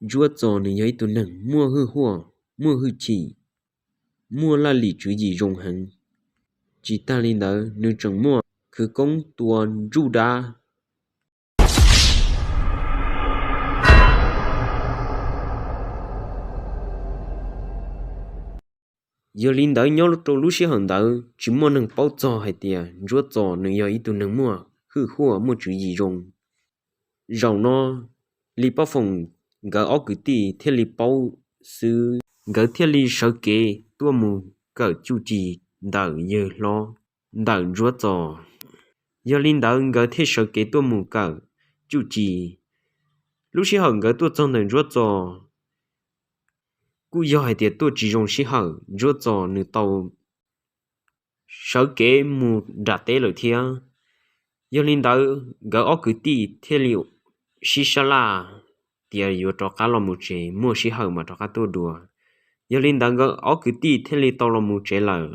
Ntsuab Txos nws yog ib tug neeg muaj hwj huaj, muaj hwj chim, muaj laj lim tswv yim zoo heev. Tsis tag li ntawd nws tseem muaj khwv koob tua ntsuj dab. Yog li ntawd nyob rau lub sij hawm ntawd tsis muaj neeg paub txog hais tias Ntsuab Txos nws yog ib tug neeg muaj hwj huaj muaj tswv yim zoo. Zaum no Lis Paj Foom nkawd ob kwv tij thiaj li paub xwb, nkawd thiaj li sawv kev tuaj mus kawm txuj ci ntawm yawg hlob, ntawm Ntsuab Txos. Yog li ntawd nkawd thiaj sawv kev tuaj mus kawm txuj ci. Lub sij hawm nkawd tuaj txog ntawm Ntsuab Txos kuj yog hais tias tuaj tsis zoo sij hawm, Ntsuab Txos nws tau sawv kev mus nram teb lawm thiab. Yog li ntawd nkawd ob kwv tij thiaj li sib sab laj tias yuav rov qab los mus tsev, muaj sij hawm mas rov qab tuaj dua. Yog li ntawd nkawd ob kwv tij thiaj li tau los mus tsev lawm.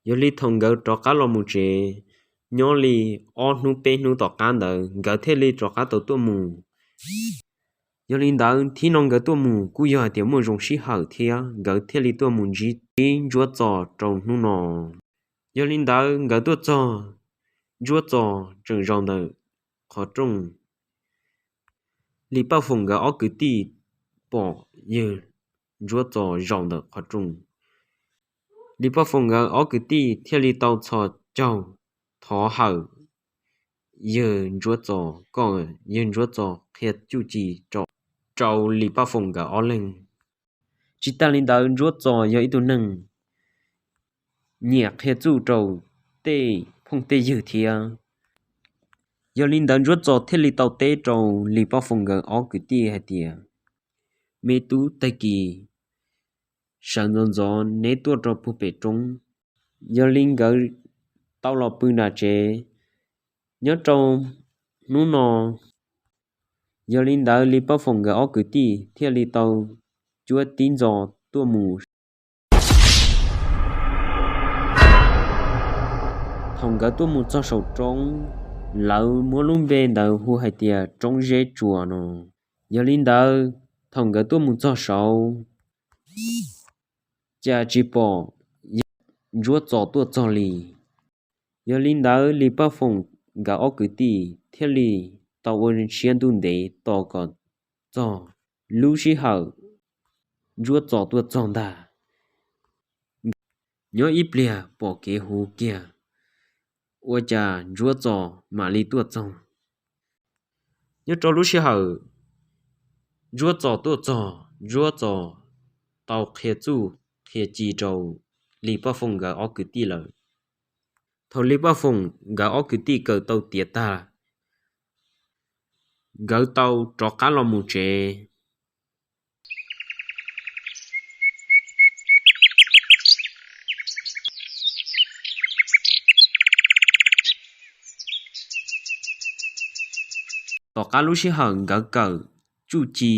Yog li thaum nkawd rov qab los mus tsev, nyob li ob hnub peb hnub tom qab ntawd nkawd thiaj li rov qab tau tuaj mus. Yog li ntawd thib no nkawd tuaj mus kuj yog hais tias muaj zoo sij hawm thiab, nkawd thiaj li tuaj mus ntsib Ntsuab Txos rau hnub no. Yog li ntawd nkawd tuaj txog, Ntsuab Txos tseem zaum ntawm qhov rooj. Lis Paj Foom nkawd ob kwv tij pom yawg Ntsuab Txos zaum ntawm qhov rooj, Lis Paj Foom nkawd ob kwv tij thiaj li tau txhos caug thov hawm yawg Ntsuab Txos kom yawg Ntsuab Txos qhia txuj ci rau Lis Paj Foom nkawd ob leeg. Tsis tas li ntawd Ntsuab Txos yog ib tug neeg nyiam qhia txuj rau tej phooj tej ywg thiab. Yog li ntawd Ntsuab Txos thiaj li tau teb rau Lis Paj Foom nkawd ob kwv tij hais tias, me tub, tag kis sawv ntxov ntxov neb tuaj rau puag pem roob. Yog li nkawd tau los pw nram tsev nyob rau hnub no. Yog li ntawd Lis Paj Foom nkawd ob kwv tij thiaj li tau cuab tib ntxos tuaj mus. Thaum nkawd tuaj mus txog saum roob, lawv muab lub npe ntawd hu hais tias Roob Zeb Tsuas no. Yog li ntawd thaum nkawd tuaj mus txog saud, cas tsis pom yawg Ntsuab Txos tuaj txog li. Yog li ntawd Lis Paj Foom nkawd ob kwv tij thiaj li tau ua siab ntuj ntev tos kom txog lub sij hawm Ntsuab Txos tuaj txog ntag. Nyob ib pliag pom kev huv kiag, ua cas Ntsuab Txos mam li tuaj txog. Nyob rau lub sij hawm Ntsuab Txos tuaj txog, Ntsuab Txos tau qhia txuj qhia ci rau Lis Paj Foom nkawd ob kwv tij lawm. Thaum Lis Paj Foom nkawd ob kwv tij kawm tau tiav tag, nkawd tau rov qab los mus tsev. Tom qab lub sij hawm nkawd kawm txuj ci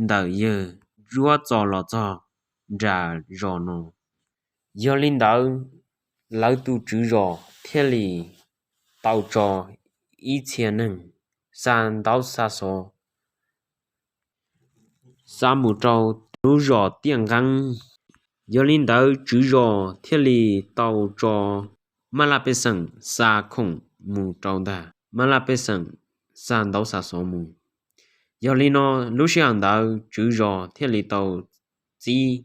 ntawm yawg Ntsuab Txos los txog nram zos no, yog li ntawd lawv tus tswv zos thiaj li tau tso ib txhia neeg xa ntaub xa xov xa mus rau lub zos Tiaj Nqeeb. Yog li ntawd tswv zos thiaj li tau tso Mab Laj Pej Xeem xa khoom mus rau ntag, Mab Laj Pej Xeem xa ntaub xa xov mus. Yog li no lub sij hawm ntawd tswv zos thiaj li tau txib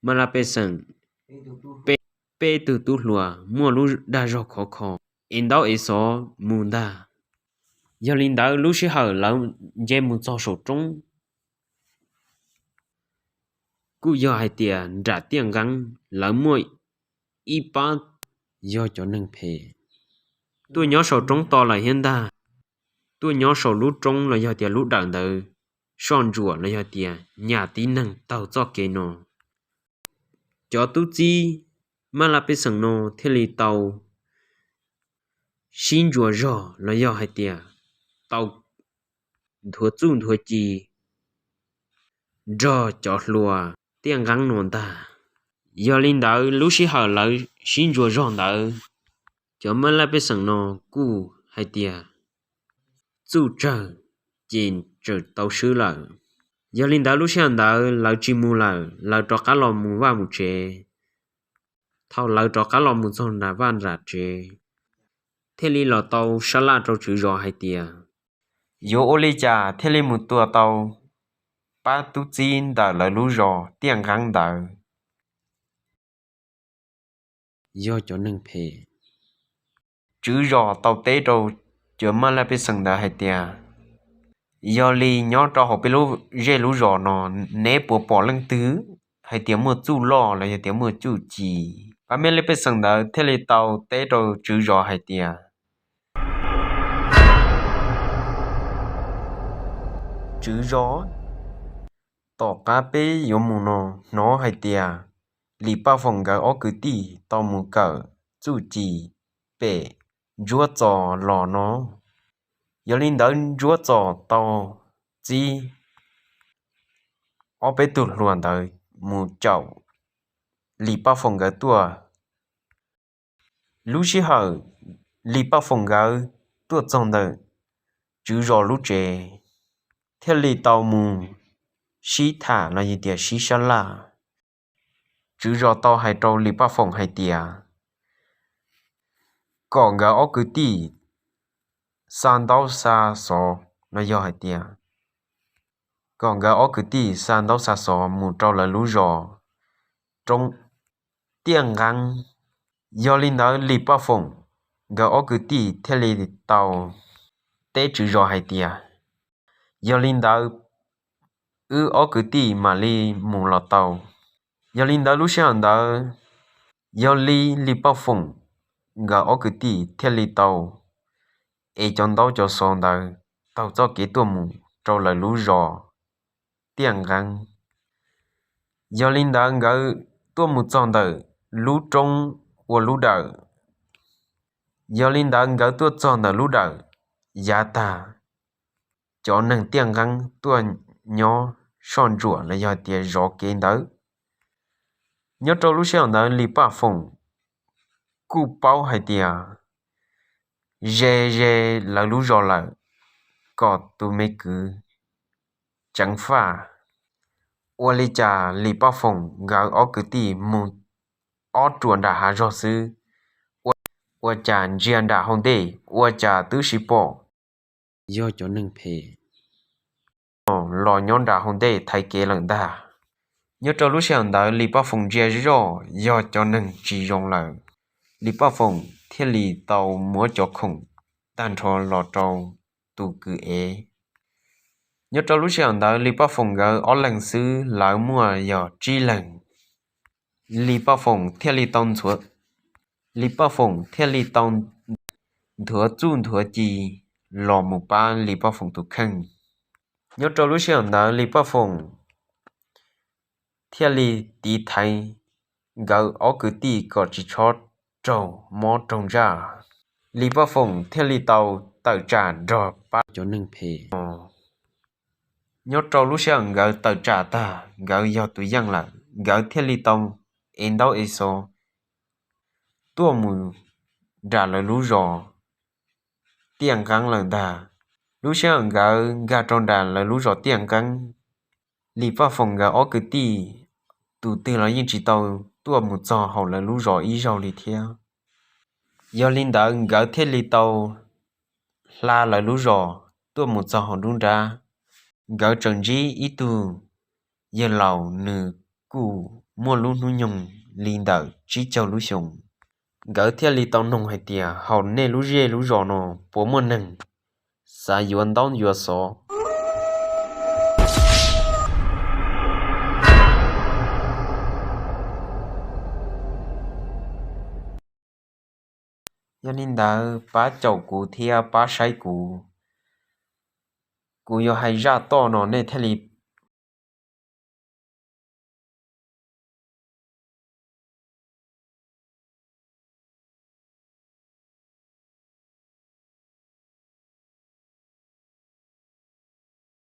Mab Laj Pej Xeem peb tug tub hluas muaj lub dag zog khov kho, ev ntaub ev xov mus ntag. Yog li ntawd lub sij hawm lawv nce mus txog saum roob, kuj yog hais tias nram Tiaj Nqeeb lawv muaj ib pab yog cov neeg phem tuaj nyob saum roob to lawm thiab ntag. Tuaj nyob saum lub roob los yog tias lub dawm ntawd soj ntsuam los yog tias nyas tib neeg taug txoj kev no. Cov tub txib Mab Laj Pej Xeem no thiaj li tau sib ntsuas zog los yog hais tias tau nthuav txuj nthuav ci nrog cov hluas Tiaj Nqeeb no ntag. Yog li ntawd lub sij hawm lawv sib ntsuas zog ntawd, cov Mab Laj Pej Xeem no kuj hais tias txuj tsawg ces txawm tau swb lawm. Yog li ntawd lub sij hawm ntawd lawv tsis mus lawm, lawv rov qab los mus vaj mus tsev. Thaum lawv rov qab los mus txog nram vaj nram tsev, thiaj li los tau sab laj rau tswv zos hais tias, yuav ua li cas thiaj li mus tua tau pab tub txib ntawm lawv lub zos Tiaj Nqeeb ntawd. Yog cov neeg phem. Tswv zos tau teb rau cov maj laj pej xeem ntawd hais tias, yog li nyob rau hauv peb lub zej lub zos no, neb puas pom leej twg hais tias muaj txuj loj los yog tias muaj txuj ci? Pab maj laj pej xeem ntawd thiaj li tau teb rau tswv zos hais tias, tswv zos, tom qab peb yuav mus no, hnov hais tias Lis Paj Foom nkawd ob kwv tij tau mus kawm txuj ci pem Ntsuab Txos los no. Yog li ntawd Ntsuab Txos tau txib ob peb tug hluas ntawd mus caum Lis Paj Foom nkawd tuaj. Lub sij hawm Lis Paj Foom nkawd tuaj txog ntawm tswv zos lub tsev, thiaj li tau mus sib tham los yog tias sib sab laj. Tswv zos tau hais rau Lis Paj Foom hais tias, kom nkawd ob kwv tij xa ntaub xa xov, no yog hais tias, kom nkawd ob kwv tij xa ntaub xa xov mus rau lawv lub zos roob Tiaj Nqeeb. Yog li ntawd Lis Paj Foom nkawd ob kwv tij thiaj li tau teb tswv zos hais tias, yog li ntawd wb ob kwv tij mam li mus los tau. Yog li ntawd lub sij hawm ntawd, yog li Lis Paj Foom nkawd ob kwv tij thiaj li tau ev cov ntaub cov xov ntawd taug txoj kev tuaj mus rau lawv lub zos Tiaj Nqeeb. Yog li ntawd nkawd tuaj mus txog ntawm lub roob ua lub dawm. Yog li ntawd nkawd tuaj txog ntawm lub dawm, yav tag cov neeg Tiaj Nqeeb tuaj nyob soj ntsuam los yog tias zov kev ntawd. Nyob rau lub sij hawm ntawd Lis Paj Foom kuj paub hais tias ze ze lawv lub zos lawm, kom tus me kwv ceev faj. Ua li cas Lis Paj Foom nkawd ob kwv tij mus ob ruam nram hav zog xwb, ua cas ntsia nram hauv ntej ua cas twb sib pom, yog cov neeg phem los nyob nram hauv ntej thaiv kev lawm ntag. Nyob rau lub sij hawm ntawd Lis Paj Foom ntsia zoj yog cov neeg tsis zoo lawm, Lis Paj Foom thiaj li tau muab cov khoom tag nrho los rau tus kwv ev. Nyob rau lub sij hawm ntawd Lis Paj Foom nkawd ob leeg xwb, lawv muaj yog tsib leeg. Lis Paj Foom thiaj li tau ntxhuav, Lis Paj Foom thiaj li tau nthuav txuj nthuav ci los mus pab Lis Paj Foom tus kheej. Nyob rau lub sij hawm ntawd Lis Paj Foom thiaj li tiv thaiv nkawd ob kwv tij kom tsis txhob raug mob raug ntsaj. Lis Paj Foom thiaj li tau tawm tsam nrog pab cov neeg phem. Nyob rau lub sij hawm nkawd tawm tsam tag, nkawd yog tus yeej lawm, nkawd thiaj li tau ev ntaub ev xov tuaj mus nram lawv lub zos Tiaj Nqeeb lawm ntag. Lub sij hawm nkawd nkag rau nram lawv lub zos Tiaj Nqeeb, Lis Paj Foom nkawd ob kwv tij tus twg los yeej tsis tau tuaj mus txog hauv lawv lub zos ib zaug li thiab. Yog li ntawd nkawd thiaj li tau hla lawv lub zos tuaj mus txog hauv nruab nrab. Nkawd tseem ntsib ib tug yawg laus, nws kuj muaj lub hnub nyoog li ntawm tsib caug lub xyoos. Nkawd thiaj li tau noog hais tias, hauv nej lub zej lub zos no puas muaj neeg xav yuav ntaub yuav xov? Yog li ntawd pab caum kuv thiab pab saib kuv. Kuv yuav hais zaj toj no nej thiaj li